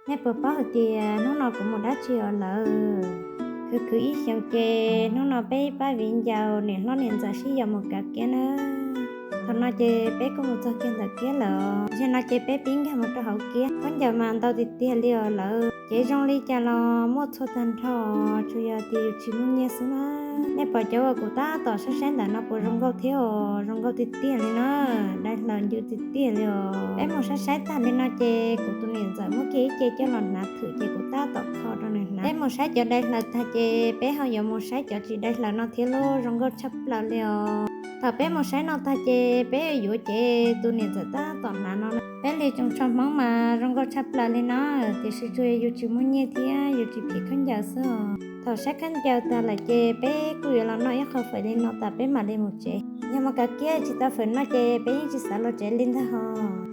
Nej puas paub hais tias hnub no kuv mus dab tsi os lawm? Khwv khwv ib xyoos ces hnub no peb ib pab viv ncaus niam hlob niam ntxawm sib yaum mus kav kiab na. Thaum no ces peb kuj mus txog kiag ntawm kiab lawm. Zaum no ces peb pib nkag mus rau hauv kiab, khaub ncaws mas ntau tiag tiag li os lawm. Ces zoo li cas los muaj txhua tag nrho, tsuas yog tias yus tsis muaj nyiaj xwb na. Nej pom cov uas kuv tab tom saib saib ntawm no puas zoo nkauj thiab os? Zoo nkauj tiag tiag li na, dai hlaws ncw tiag tiag li os. Peb mus saib saib tag li no ces kuv tus niam ntxawm muab kiag ib ce coj los hnav thwm ces kuv tab tom kho rau nws hnav. Peb mus saib cov dai hlaws tag ces peb ho yuav mus saib cov tsis dai hlaws no thiab lauj, zoo nkauj tshaj plaws li os. Thaum peb mus saib no tag ces peb yuav cev tus niam ntxawm tab tom hnav no na. Peb li tsoos tsho Hmoob mas zoo nkauj tshaj plaws li no, tiam sis tsuas yog yus tsis muaj nyiaj thiab yus tsis phiv khaub ncaws xwb os. Thaum saib khaub ncaws tag lawm ces peb kuj yuav los noj ib qho fawm li no tas peb mam li mus tsev. Yog mus kav kiab tsis tau fawm noj ces peb yeej tsis xav los tsev li ntag hos.